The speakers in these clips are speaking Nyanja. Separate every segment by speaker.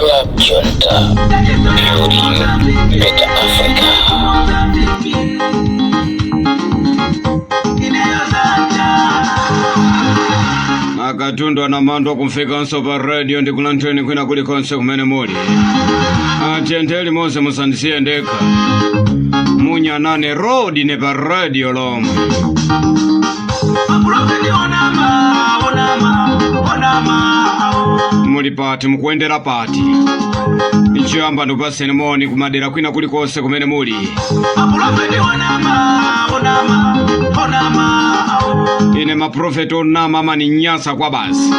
Speaker 1: Club Junta, building better Africa.
Speaker 2: Akatundu anamandwa kumfikanso pa radio ndi kulantheni kwina kulikonse kumene muli. Atiyendere limodzi, musandisiye ndekha. Munyanane Road ne pa radio lomwe.
Speaker 3: Maprofeti onama, onama, onama.
Speaker 2: Muli pati? Mukuyendera pati? Nchoyamba ndikupaseni moni kumadera kwina kulikonse kumene muli.
Speaker 3: Maprofeti onama, onama, onama.
Speaker 2: Ine maprofeti onama amaninyasa kwa basi.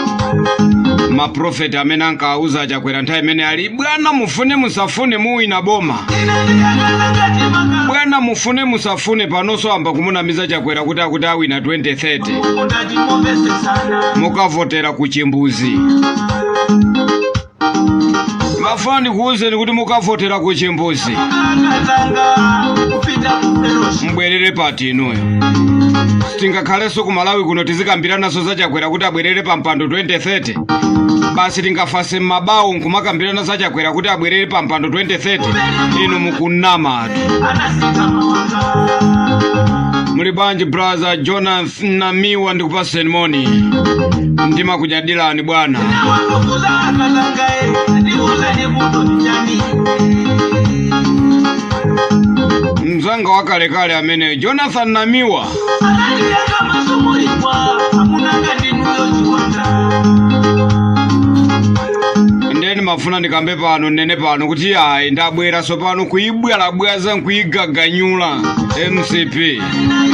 Speaker 2: Maprofeti amene ankauza Chakwera nthawi imene ali bwana, mufune musafune muwina boma.
Speaker 3: Ine ndiyakazanga chimanga.
Speaker 2: Bwana, mufune musafune, panonso amba kumunamiza Chakwera kuti akuti awina 2030.
Speaker 3: Undachimomvesesana.
Speaker 2: Mukavotera ku chimbuzi. Mafuna ndikuwuzeni kuti mukavotera ku chimbuzi.
Speaker 3: Akazanga kupita ku fellowship.
Speaker 2: Mbwerere pati inuyo? Tingakhalenso ku Malawi kuno tizikambiranaso za Chakwera kuti abwerere pa mpando 2030? Basi, tingafase m'mabawo nkumakambirana za Chakwera kuti abwerere pa mpando 2030? Inu mukunamatu.
Speaker 3: Anasita mawanga.
Speaker 2: Muli bwanji, brother Jonathan Namiwa? Ndikupaseni moni, ndimakunyadirani bwana.
Speaker 3: Nawafukuza akazanga e, ndiuze ndikuto ndichani.
Speaker 2: Mzanga wakalekale amene Jonathan Namiwa.
Speaker 3: Anandiyaka masumulikwa amunanga ndinuyo chiwanda.
Speaker 2: Ndeni mafuna ndikambe pano, nene pano kuti ayi, ndabwera sopano kuibwalabwaza nkuigaganyula MCP.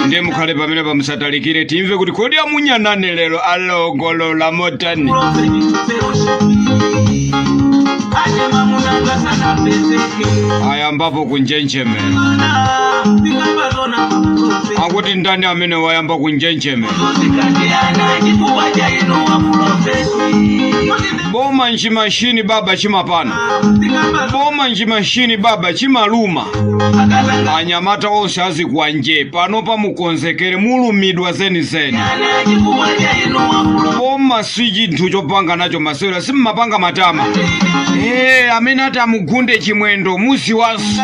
Speaker 2: Ndiye mukhale pamene pamusatalikire, timve kuti kodi amunyanane lero alogolola motani.
Speaker 3: Prophet fellowship achema munanga sanapezeke.
Speaker 2: Ayambapo kunjenjemera.
Speaker 3: Zona zikambazona maprofeti.
Speaker 2: Akuti ndani amene wayamba kunjenjemera?
Speaker 3: Zozikandiyana chifukwa cha inu wa profeti.
Speaker 2: Boma nchimashini baba, chimapana. Boma nchimashini baba, chimaluma.
Speaker 3: Akazanga.
Speaker 2: Anyamata onse azikwanje pano pamukonzekere, mulumidwa zenizeni.
Speaker 3: Yana chifukwa cha inu wa profeti.
Speaker 2: Boma si chinthu chopanga nacho masewera, simmapanga matama. Amene ati amugunde Chimwendo muziwanso,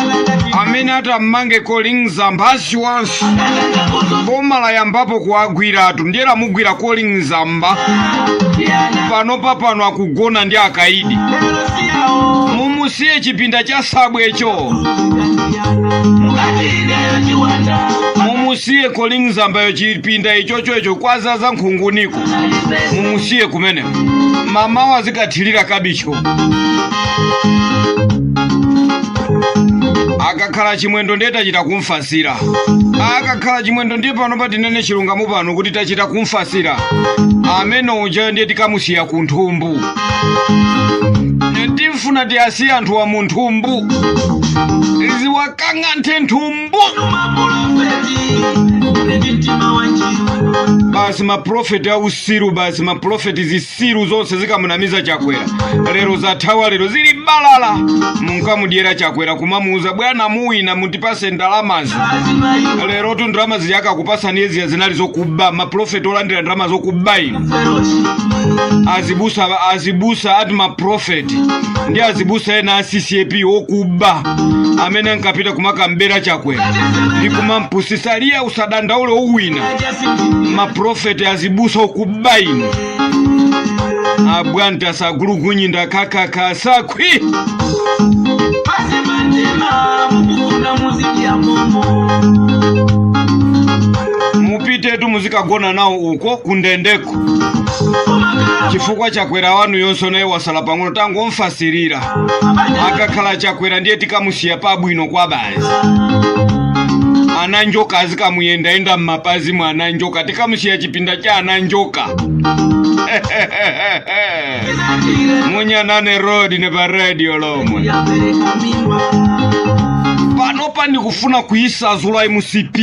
Speaker 2: amene ati ammange Colleen Zamba aziwanso. Boma layambapo kuagwiratu, ndiye lamugwira Colleen Zamba. Panopa pano akugona ndi akaidi. Mumusiye chipinda cha sabwecho. Mumusiye Colleen Zambayo chipinda ichocho icho kwazaza nkhunguniko, mumusiye kumeneko, mamawo azikathirira kabicho. Akakhala Chimwendo ndiye tachita kumfasira. Akakhala Chimwendo ndiye pano patinene chilungamo pano kuti tachita kumfasira amene uja, ndiye tikamusiya kunthumbu. Tifuna tiyasiye anthu wa munthumbu, ziwakang'anthe nthumbu. Basi, maprofeti ausiru basi, maprofeti zisiru zonse zikamunamiza Chakwera lero zathawa, lero zili balala. Munkamudyera Chakwera kumamuuza, "Bwana, muwina, mutipase ndalamazi." Lero tu ndalama ziyakakupasani eziya zinali zokuba. Maprofeti olandira ndalama zokuba inu. Azibusa, azibusa ati maprofeti ndi azibusa ena a CCAP okuba amene ankapita kumakambera Chakwera ndi kumampusisa, "Liya, usadandaule, uwina." Maprofeti, azibusa okuba inu, abwanta sagulugunyinda kakaka sakhwi.
Speaker 3: Pasi mantima mukufuna muzidya momo.
Speaker 2: Mupitetu muzikagona nawo uko kundendeko, chifukwa Chakwera wanu yonso naye wasala pang'ono, tangomfasirira. Akakhala Chakwera ndiye tikamusiya pabwino kwa basi. Ananjoka azikamuyendayenda m'mapazi mwa ananjoka, tikamusiya chipinda cha ananjoka. Munyanane Road ne pa radio lomwe.
Speaker 3: Yapereka mimba.
Speaker 2: Panopa ndikufuna kuyisazula MCP,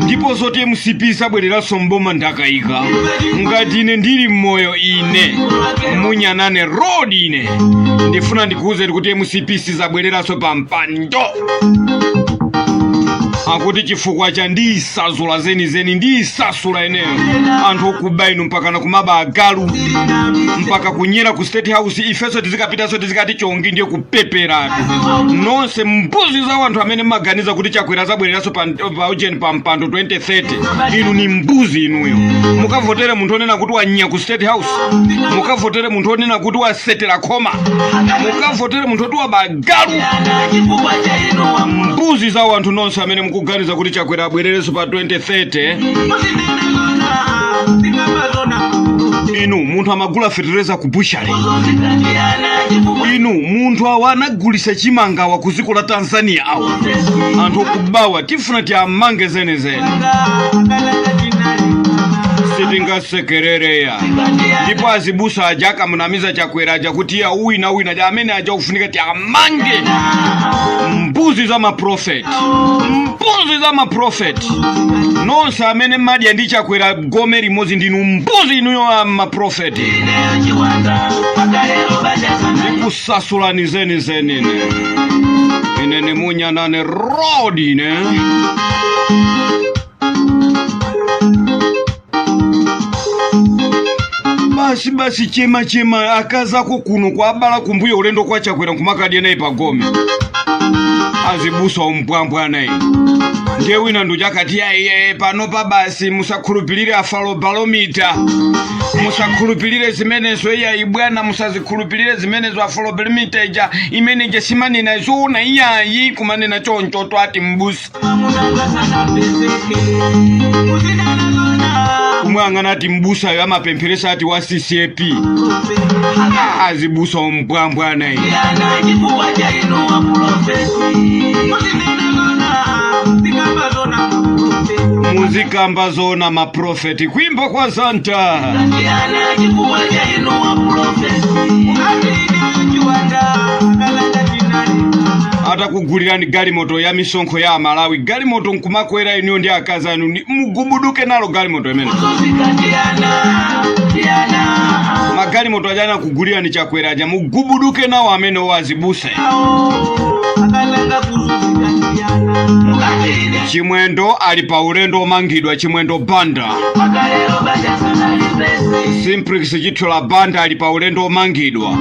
Speaker 2: ndipo zoti MCP isabwereranso mboma ndakayika ngati ine ndili mmoyo. Ine Munyanane Road, ine ndifuna ndikuwuzeni kuti MCP sizabwereranso pa mpando. Akuti chifukwa cha ndisazula zenizeni, ndisasula ineyo anthu okuba inu, mpakana kumaba agalu, mpaka kunyera ku State House. Ifenso tizikapitanso tizikati chongi, ndiye kupeperatu nonse mbuzi za anthu amene mmaganiza kuti Chakwera zabwereranso pa ujeni pa mpando 2030. Inu ni mbuzi inuyo. Mukavotere munthu onena kuti wanya ku State House? Mukavotere munthu onena kuti wasetera khoma? Mukavotere munthu oti wabagalu?
Speaker 3: Chifukwa cha inu.
Speaker 2: Mbuzi za anthu nonse amene mukuganiza kuti Chakwera abwererenso pa 2030.
Speaker 3: Muzinena zona, zikamba zona.
Speaker 2: Inu, munthu amagula fetereza ku butchery.
Speaker 3: Kuzuzikandiyana chifukwa.
Speaker 2: Inu, munthu awa anagulisa chimangawa ku dziko la Tanzania. Awa anthu okubawa tifuna tiamange zenizeni, sitingasekerereya. Ndipo azibusa aja akamunamiza Chakwera aja kuti iya wina wina aja, amene aja kufunika tiamange. Mbuzi za maprofeti, mbuzi za maprofeti nonse amene madya ndi Chakwera gome limodzi, ndinu mbuzi inuyo a maprofeti. Ndikusasulani zenizeni ine. Ine ni munyanane road ine. Basi basi, chema chema akazako kuno kwabala kumbuyo, ulendo kwa Chakwera nkumakadya naye pagome. Azibusa umbwambwa naye. Ndiye wina nduchakati yaye panopa basi, musakhulupirire Afrobarometer, musakhulupirire zimenezo iyayi bwana, musazikhulupirire zimenezo. Afrobarometer ija imene ija simanena zoona iyayi, kumanena choncho twati mbusa. Kumwang'ana ati mbusayo amapempheresa ati wa CCAP. Azibusa umbwambwa naye.
Speaker 3: Chifukwa cha inu waprofeti, muzinena zona, zikamba zona maprofeti.
Speaker 2: Muzikamba zona maprofeti, kuimba kwa Santa.
Speaker 3: Ndiyana chifukwa cha inu waprofeti, ukatine chiwanda akalanda chinali.
Speaker 2: Atakugulirani galimoto ya misonkho ya Amalawi, galimoto nkumakwera inuyo ndi akazi anu, mugubuduke nalo galimoto imene.
Speaker 3: Kuzuzika ndiyana ndiyana.
Speaker 2: Magalimoto aja anakugulirani Chakwera aja, mugubuduke nawo amene owazibusa.
Speaker 3: Akalanga kuzuzika ndiyana, mukatine.
Speaker 2: Chimwendo ali pa ulendo omangidwa, Chimwendo Banda.
Speaker 3: Makalero bajasana lipesi.
Speaker 2: Simplex Chithyola Banda ali pa ulendo omangidwa.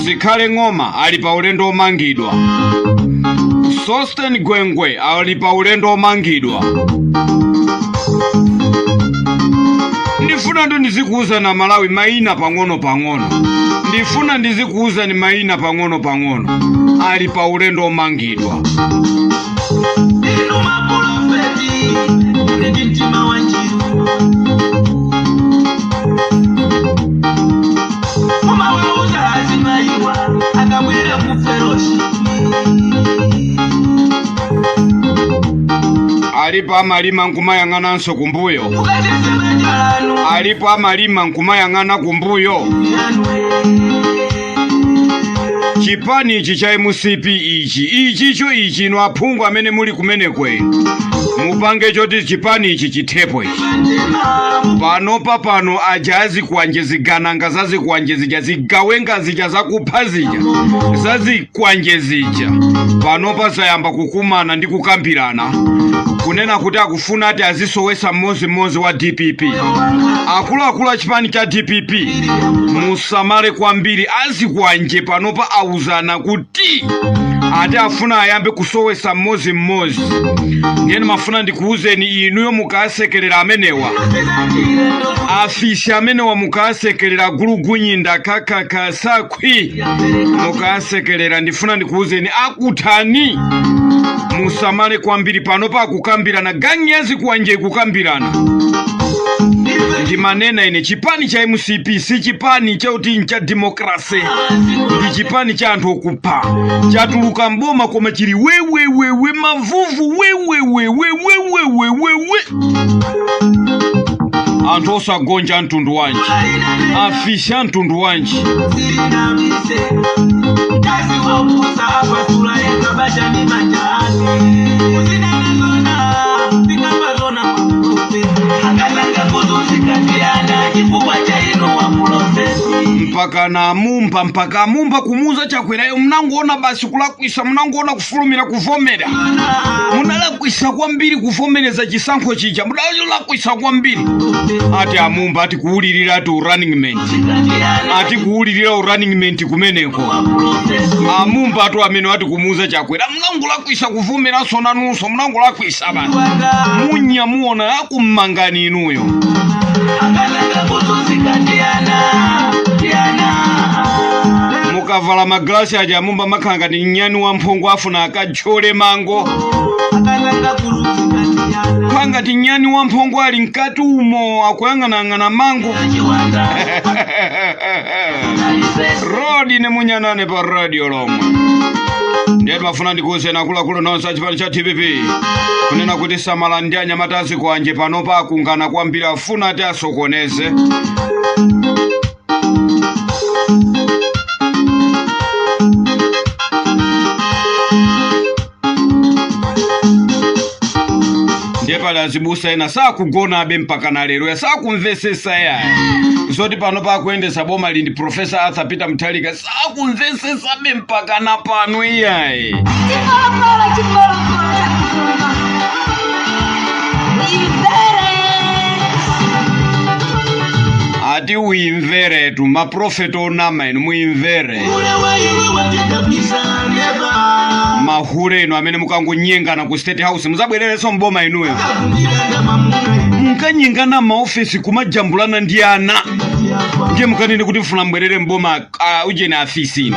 Speaker 2: Zikhale Ng'oma ali pa ulendo omangidwa. Sosten Gwengwe ali pa ulendo omangidwa. Ndifuna ndo ndizikuuza na Malawi mayina pang'ono pang'ono, ndifuna ndizikuuzani mayina pang'ono pang'ono ali pa ulendo omangidwa.
Speaker 3: Inu maprofeti ndi mtima wa njiru, mumawauza azimayiwa akabwere ku fellowship.
Speaker 2: Alipo amalima nkumayang'ananso kumbuyo.
Speaker 3: Mukatese banja lanu.
Speaker 2: Alipo amalima nkumayang'ana kumbuyo.
Speaker 3: Yanwe.
Speaker 2: Chipani ichi cha MCP ichi, ichicho ichi, ino aphungu amene muli kumenekwe, mupange choti chipani ichi chithepo ichi.
Speaker 3: Mtima.
Speaker 2: Panopa pano aja azikwanje, zigananga zazikwanje zija, zigawenga zija, zakupha zija, zazikwanje zija, panopa zayamba kukumana ndi kukambirana kunena kuti akufuna ati azisowesa mmodzi wa DPP. Akuluakulu a chipani cha DPP, musamale kwambiri. Azikwanje panopa auzana kuti ati afuna ayambe kusowesa mmodzimmodzi. Ndiyeni mafuna ndikuuzeni inuyo, mukasekerera amenewa, afisi amenewa, mukasekerera gulugunyinda kakaka sakhwi, mukasekerera, ndifuna ndikuuzeni akuthani. Musamale kwambiri. Panopa akukambirana, gang yazikwanje ikukambirana. Ndimanena ine, chipani cha MCP si chipani chauti ncha democracy, ndi chipani cha anthu okupha. Chatuluka mboma koma chili wewewewe mavuvu wewewewewewewewewe. Anthu osagonja mtundu wanji? Afisi a mtundu wanji?
Speaker 3: Silinabise mkazi wokusa apasula yeka banja ni manja ake. Uzinene zona, zikamba zona maprofeti, akatanga kuzuzika ndiyana chifukwa cha inu waprofeti.
Speaker 2: Mpaka na Mumba, mpaka Mumba kumuuza Chakwerayo, munangoona basi kulakwisa, munangoona kufulumira kuvomera, munalakwisa kwambiri kuvomereza chisankho chija, munalakwisa kwambiri. Ati amumba ati kuwulirira, ati running mate, ati kuwulirira running mate kumeneko. Amumba atu amene ati kumuuza Chakwera, munangolakwisa kuvomeranso nanunso, munangolakwisa basi, munya muona akummangani inuyo.
Speaker 3: Akalanga kuzunzika ndiana ndiana.
Speaker 2: Mukavala magalasi aja amumba makhala ngati nyani wa mphongo afuna akatchole mango.
Speaker 3: Akalanga kuzunzika ndiana.
Speaker 2: Khala ngati nyani wa mphongo ali mkati umo akuyang'anayang'ana mango.
Speaker 3: Chiwanda.
Speaker 2: Rodi ne munyanane pa radio lomwe. Ndiye timafuna ndikuwuzeni akuluakulu nonse achipani cha DPP kunena kuti samala ndi anyamata azikwanje, panopa akungana kwambiri, afuna ati asokoneze. Ndiye pali azibusa ena sakugonabe mpaka na lero, sakumvesesa yayi zoti pano pakuyendesa boma lindi Professor Arthur Peter Mutharika, sakumvesesabe mpaka na pano iyayi.
Speaker 4: Chipolopolo, chipolopolo chakukumba. Imvere.
Speaker 2: Ati uimveretu, maprofeti onama inu, muimvere.
Speaker 3: Ule waiwe watidabisa neva.
Speaker 2: Mahule inu amene mukangonyengana ku State House, muzabwererenso mboma inuyo.
Speaker 3: Kakundilanga mamuna.
Speaker 2: Munkanyengana maofesi, kumajambulana ndi ana, ndiye mukanene kuti mfuna mbwerere mboma ujeni afisi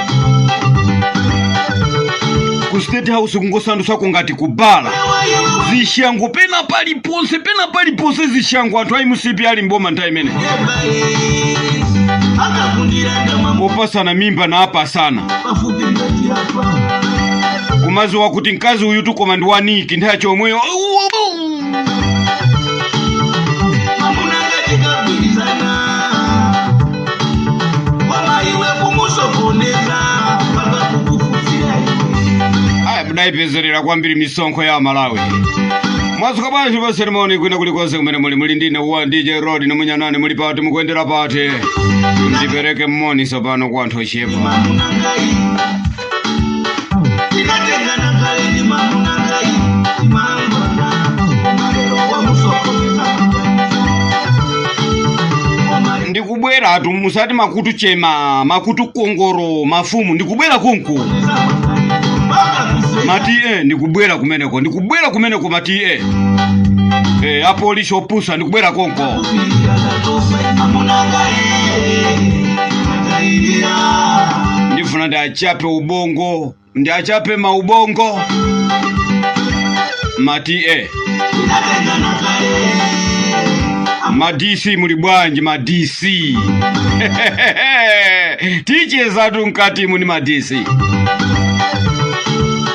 Speaker 2: ku State House kungosandusako ngati kubala zishango pena paliponse, pena paliponse zishango. Anthu a MCP ali mboma nthawi imene
Speaker 3: Akakundilanga mamuna.
Speaker 2: Opasana mimba na apasana.
Speaker 3: Pafupi ngati apa.
Speaker 2: Kumaziwa kuti mkazi uyu tukoma ndi waniki nthawi chomweyo.
Speaker 3: Mamuna ngatikagwirizana wamaiwe kumusokoneza paka kukufuzira iwe.
Speaker 2: Aya, mudayipezerera kwambiri misonkho ya Malawi. Mwadzuka bwanji paserimoni kwina kulikonse kumene muli? Muli ndine wa DJ Rod nomunyanane. Muli pati? Mukuyendera pati? Ndipereke mmoni tsopano kwa anthu ochepa.
Speaker 3: Mamunangai tinatengana kale ni mamunangai timangwana omalero wamusokoneza.
Speaker 2: Ndikubweratu, musati makutu chema makutu kongoro mafumu, ndikubwera kunku mati ndikubwera kumeneko, ndikubwera kumeneko mati apolisi opusa, ndikubwera konko.
Speaker 3: Amunangai
Speaker 2: Ndifuna ndiachape ubongo, ndiachape maubongo mati
Speaker 3: Tinatengana kale.
Speaker 2: Ma DC muli bwanji? Ma DC tichezatu mkati muni. Ma DC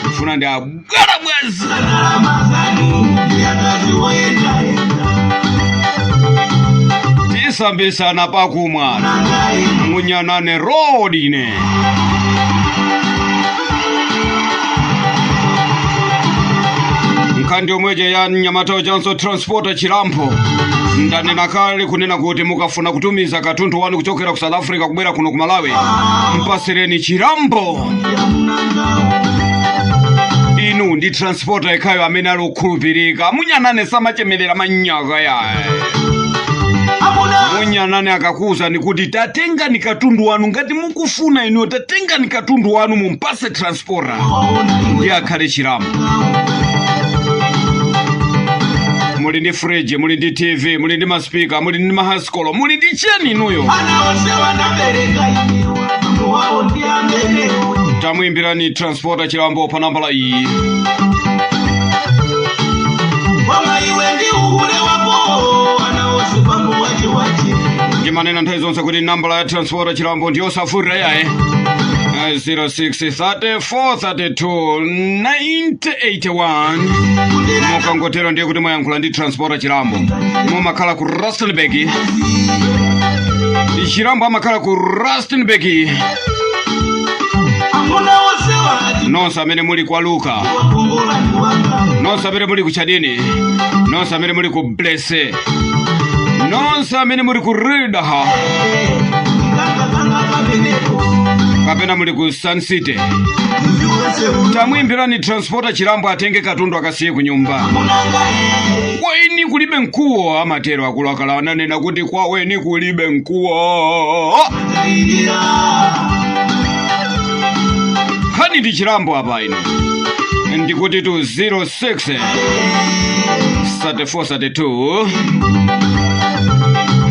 Speaker 2: ndifuna ndi abwarabwazi.
Speaker 3: Ndalama zanu ndiyakazi woyendaenda.
Speaker 2: Tisambisana pakumwa.
Speaker 3: Nangai.
Speaker 2: Munyanane Road ine. Nkhani yomweje ya mnyamata chanso Transporter Chilampo. Ndanena kale kunena kuti mukafuna kutumiza katundu wanu kuchokera ku South Africa kubwera kuno ku Malawi, mpasireni Chilambo. Inu ndi transporter yekhayo amene ali okhulupirika. Munyanane samachemerera manyaka yaye.
Speaker 3: Amuna.
Speaker 2: Munyanane akakuwuzani kuti tatengani katundu wanu, ngati mukufuna inuyo tatengani katundu wanu, mumpase transporter.
Speaker 3: Waona iwe.
Speaker 2: Ndiye akhale Chilambo. Muli ndi fridge, muli ndi TV, muli ndi maspika, muli ndi mahaskolo, muli ndi cheni inuyo?
Speaker 3: Ana onse wanabereka inewa mambo wawo ndi amenewo.
Speaker 2: Tamuimbirani Transporter Chilambo pa nambala iyi.
Speaker 3: Wama iwe ndi uhule wako ana onse pambo wache wache.
Speaker 2: Ndimanena nthawi zonse kuti nambala ya Transporter Chilambo ndiyosafurira yaye, 06 34 32 981. Mukangotero ndiye kuti mwayankhula ndi Transporter Chilambo. Mumakhala ku Rustenburg, Chilambo amakhala ku Rustenburg.
Speaker 3: Amuna onse wati.
Speaker 2: Nonse amene muli kwa Luka,
Speaker 3: Wakongola ndi wanga.
Speaker 2: nonse amene muli ku Chadini, nonse amene muli ku Blese, nonse amene muli ku Ridaha.
Speaker 3: Kanga kanga.
Speaker 2: Kapena muli ku Sun City?
Speaker 3: Mziwese uno.
Speaker 2: Tamwimbirani transporter Chilambo atenge katundu akasiye ku nyumba.
Speaker 3: Munanga e.
Speaker 2: Kwaini kulibe mkuwo, amatero akulu akala ananena kuti kwaweni kulibe mkuwo.
Speaker 3: Tairira.
Speaker 2: Nkhani ndi Chilambo apa ino. Ndikuti tu 06 34 32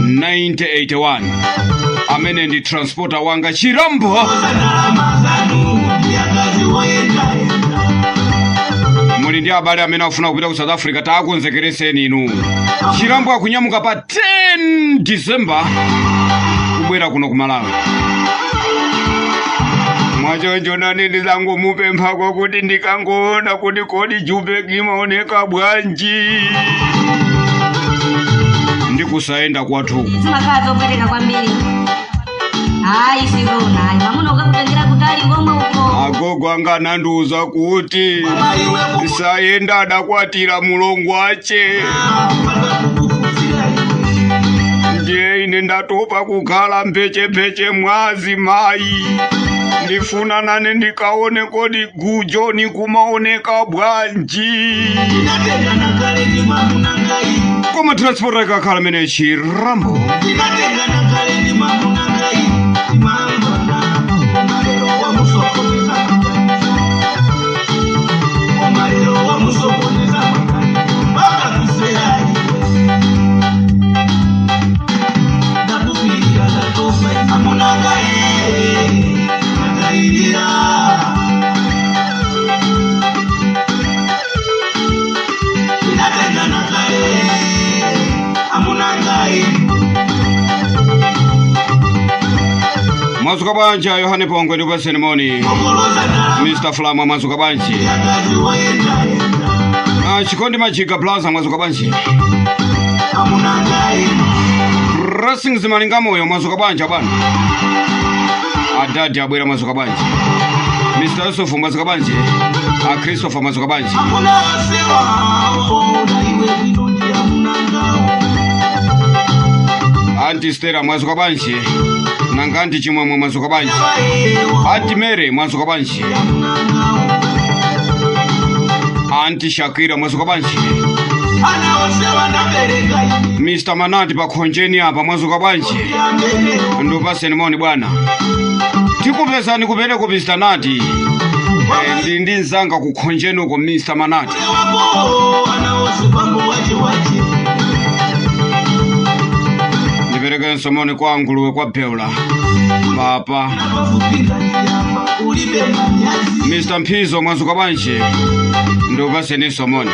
Speaker 2: 9081, amene ndi transporter wanga Chilambo.
Speaker 3: Ndalama zanu ndiyakazi woyendayenda.
Speaker 2: Muli ndi abale amene akufuna kupita ku South Africa, takonzekereseni inu. Chilambo akunyamuka pa 10 December kubwera kuno ku Malawi. Mwachoncho nane ndizangomupemphako kuti ndikangoona kuti kodi Jubek imaoneka bwanji ndikusayenda kwathuku.
Speaker 4: Zimakhala zopweteka kwambiri. Hayi, sizona hayi, mamuna ukakutengera kutali komwe uko.
Speaker 2: Agogo anga anandiuza kuti
Speaker 3: Maiwe.
Speaker 2: Sayenda adakwatira mulongo wache.
Speaker 3: Kupanda kukufuzira iwe.
Speaker 2: Ndiye ine ndatopa kukhala mphechepeche mwazi mayi, ndifuna nane ndikaone kodi gujoni kumaoneka bwanji.
Speaker 3: Tinatengana kale ndi mamunangai.
Speaker 2: Koma transport ikakhala mene Chirambo.
Speaker 3: Tinatengana kale ndi mamunangai, timangwana omalero wamusokoneza maganizo, omalero wamusokoneza maganizo mpaka kusera iwe. Ndakupirira, ndatopa amunangai, natairira. Tinatengana kale amunangai.
Speaker 2: Mwazuka bwanji Yohane Pongwe? Ndikupaseni moni.
Speaker 3: Okoloza ndalama.
Speaker 2: Mr Flama, mwazuka bwanji?
Speaker 3: Yakazi woyendayenda.
Speaker 2: Ah, Chikondi Majiga Plaza, mwazuka bwanji?
Speaker 3: Amunangai.
Speaker 2: Blessings Malinga Moyo, mwazuka bwanji bwana? Adadi abwera, mwazuka bwanji? Mr Yusufu, mwazuka bwanji? A Christopher, mwazuka bwanji?
Speaker 3: Amuna osewa ona iwe bwino ndi amunangawo.
Speaker 2: Anti Stella, mwazuka bwanji? Nanga anti Chimwemwe, mwazuka bwanji? Anti Mary, mwazuka bwanji?
Speaker 3: Amunangawo.
Speaker 2: Anti Shakira, mwazuka bwanji?
Speaker 3: Ana osewa ndabereka ine.
Speaker 2: Mr Manati pakhonjeni apa, mwazuka bwanji?
Speaker 3: Amenewo.
Speaker 2: Ndupaseni moni bwana, tikupezani kumeneko Mr Nati. Ndi nzanga kukhonjeni uko, Mr Manati.
Speaker 3: Wako ana ose pambo wache wache.
Speaker 2: Ndiperekenso moni kwa nguluwe kwa Beula papa.
Speaker 3: Napafupika ndiyamba ulibe manyazi.
Speaker 2: Mr Mphizo, mwazuka bwanji? Ndupaseni moni,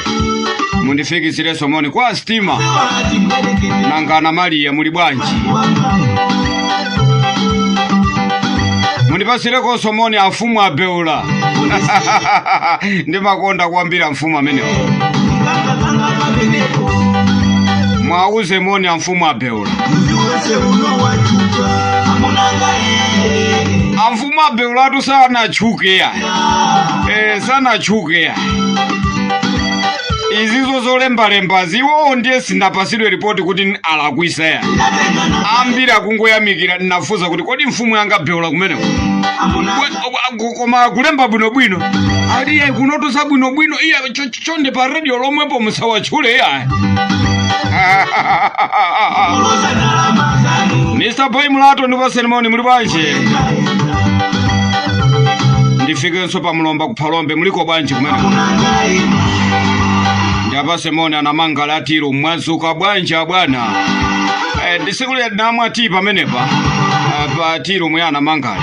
Speaker 2: mundifikisire moni kwa stima.
Speaker 3: Ati mwerekete.
Speaker 2: Nanga ana Mariya, muli bwanji?
Speaker 3: Wangayo.
Speaker 2: Mundipasireko moni afumu a Beula, ndimakonda kwambiri amfumu amenewo.
Speaker 3: Kanga kanga kameneko.
Speaker 2: Mwauze moni amfumu a Beula.
Speaker 3: Mziwese uno wachuka amunanga e.
Speaker 2: Amfumu a Beula atu sanatchuke ya, sanatchuke ya. Izizo zolembalemba ziwo ndiye sinapasidwe ripoti kuti alakwisa ya.
Speaker 3: Tinatengana.
Speaker 2: Ambiri akungoyamikira. Nafuza kuti kodi mfumu yanga Beula kumeneko
Speaker 3: Amunanga.
Speaker 2: Koma kulemba bwinobwino ali iye kunotusa bwinobwino iye chonde pa radio lomwepo musawatchule iye.
Speaker 3: Kuloza ndalama zanu.
Speaker 2: Mr Boy Mulato, ndipaseni moni, muli bwanji? Ndifikenso pa Mulomba kuphalombe, muliko bwanji kumene?
Speaker 3: Amunanga e.
Speaker 2: Ndapase moni anamangala atiro, mwazuka bwanji abwana? Ndisikulira namwa ti pamenepa, pa tiro mwe anamangala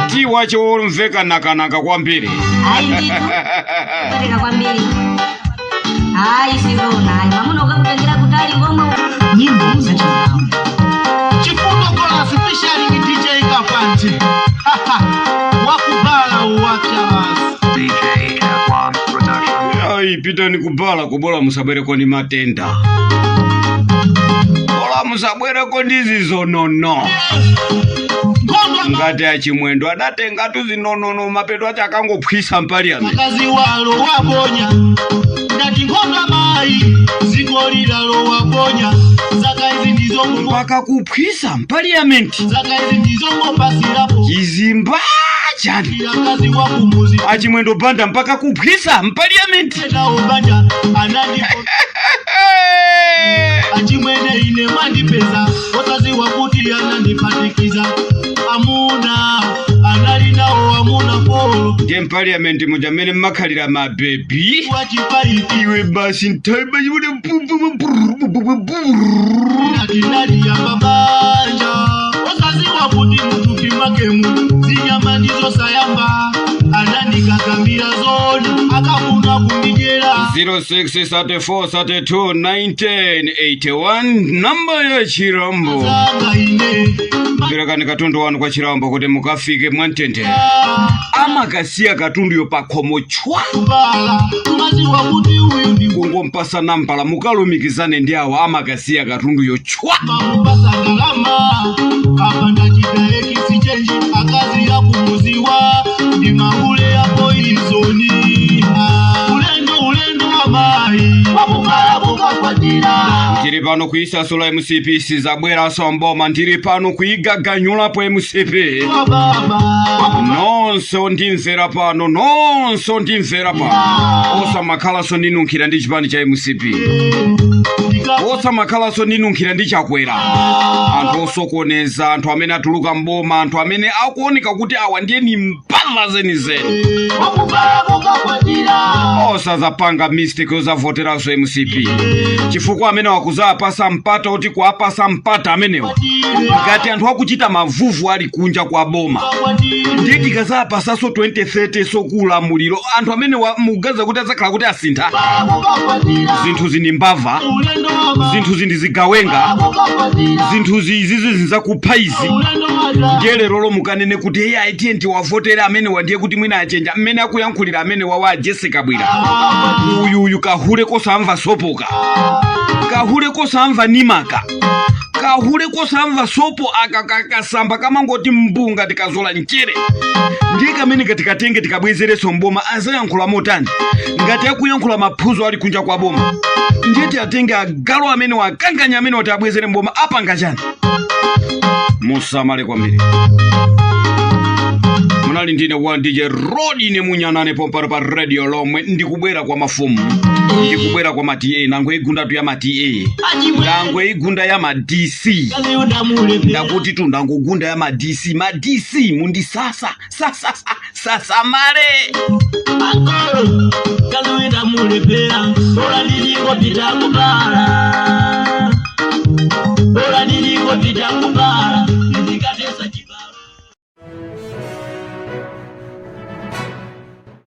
Speaker 2: ti wache womveka nakanaka kwambiri.
Speaker 4: Hayi ndithu, kupweteka kwambiri. Hayi, sizona hayi, mamuna ukakutengera kutali komwe uko.
Speaker 5: Nyimbo za Chilamu.
Speaker 6: Chifundo Kolas featuring DJ Kapanti. Wakubala uwacha basi.
Speaker 7: DJ F1 Production.
Speaker 2: Ayi, pitani kubala kubola, musabwereko ndi matenda, bola musabwereko ndi zizonono.
Speaker 6: Nkhondo.
Speaker 2: Ngati achimwendo adatengatu zinonono, mapeto acho akangophwisa mpaliyamenti.
Speaker 3: Makazi walo waponya ngati nkhonga mayi dziko lilalo waponya zaka izi ndizo
Speaker 2: Mpaka kuphwisa mpaliyamenti.
Speaker 3: Zaka izi ndizongopasirapo.
Speaker 2: Chizimba chani?
Speaker 3: Akazi wa kumuzi.
Speaker 2: Achimwendo Banda mpaka kuphwisa mpaliyamenti.
Speaker 3: Nawo banja anandi achimwene ine mwandipeza osaziwa kuti anandipatikiza amuna analinawo amuna polo.
Speaker 2: Ndiye mpaliyamenti muja mmene mmakhalira mabebi.
Speaker 3: Wachipaipi.
Speaker 2: Iwe basi nthawi bachimune.
Speaker 3: Atinaliyamba banja osaziwa kuti mutupi mwakemu zinyama ndizo sayamba anandikakambira zona akafuna kundidyera.
Speaker 2: 06 34 32 19 81, namba ya Chirambo.
Speaker 3: Zanga ine.
Speaker 2: Perekani katundu wanu kwa Chirambo kuti mukafike mwamtendere. Amakasiya katunduyo pakhomo chwa.
Speaker 3: Kubala umaziwa kuti uyu ndi
Speaker 2: Kungompasa nambala, mukalumikizane ndi awa, amakasiya katunduyo chwa.
Speaker 3: Mamupasa ndalama apa ndachita exchange akazi yakumuziwa ndi maule ya poison. Ulendo ulendo amayi wakukala kukakwatira.
Speaker 2: Ndili pano kuisasula MCP, sizabweranso mboma. Ndili pano kuigaganyulapo MCP.
Speaker 3: Wa baba.
Speaker 2: Nonse ondimvera pano, nonse ondimvera pano, osamakhalanso ndinunkhira ndi chipani cha MCP, osamakhalanso ndinunkhira ndi Chakwera. Anthu osokoneza, anthu amene atuluka mboma, anthu amene akuoneka kuti awa ndiye ni mbava zenizeni.
Speaker 3: Wakukala kukakwatira.
Speaker 2: Osazapanga mistake ozavoteranso MCP, chifukwa amene wakuzapasa mpata oti kuapasa mpata amenewa ngati anthu akuchita mavuvu ali kunja kwa boma, ndiye tikazapasanso 2030 sokulamuliro anthu amene mugaza kuti adzakhala kuti asintha zinthu zindi mbava, zinthu zindi zigawenga, zinthu zizizi zinzakupha izi. Ndiye lero mukanene kuti hey, aitiye ndiwavotere amene wandiye kuti mwina achenja mmene akuyankhulira amene wawa a Jessie Kabwila uyuyu, kahule kosamva sopoka, kahule kosamva nimaka, kahule kosamva sopo aka kasamba kamangoti mbunga tikazola mchere, ndiye kamene katikatenge tikabwezeretso mboma azayankhula motani ngati akuyankhula maphuzo ali kunja kwa boma? Ndiye tiatenge agalu amene wakanganya amene wati abwezere mboma apanga chani? Musamale kwambiri. Munali ndine wa DJ Rodine Munyanane pompano pa radio lomwe. Ndikubwera kwa mafumu, ndikubwera kwa ma TA, nango igundatu ya ma TA, ndango igunda ya ma DC. Ndakuti tu ndangogunda ya ma DC. Ma DC mundisasa sasa sasamale.
Speaker 3: Ankolo kaluwira mulepera ola ndilikopita kubala.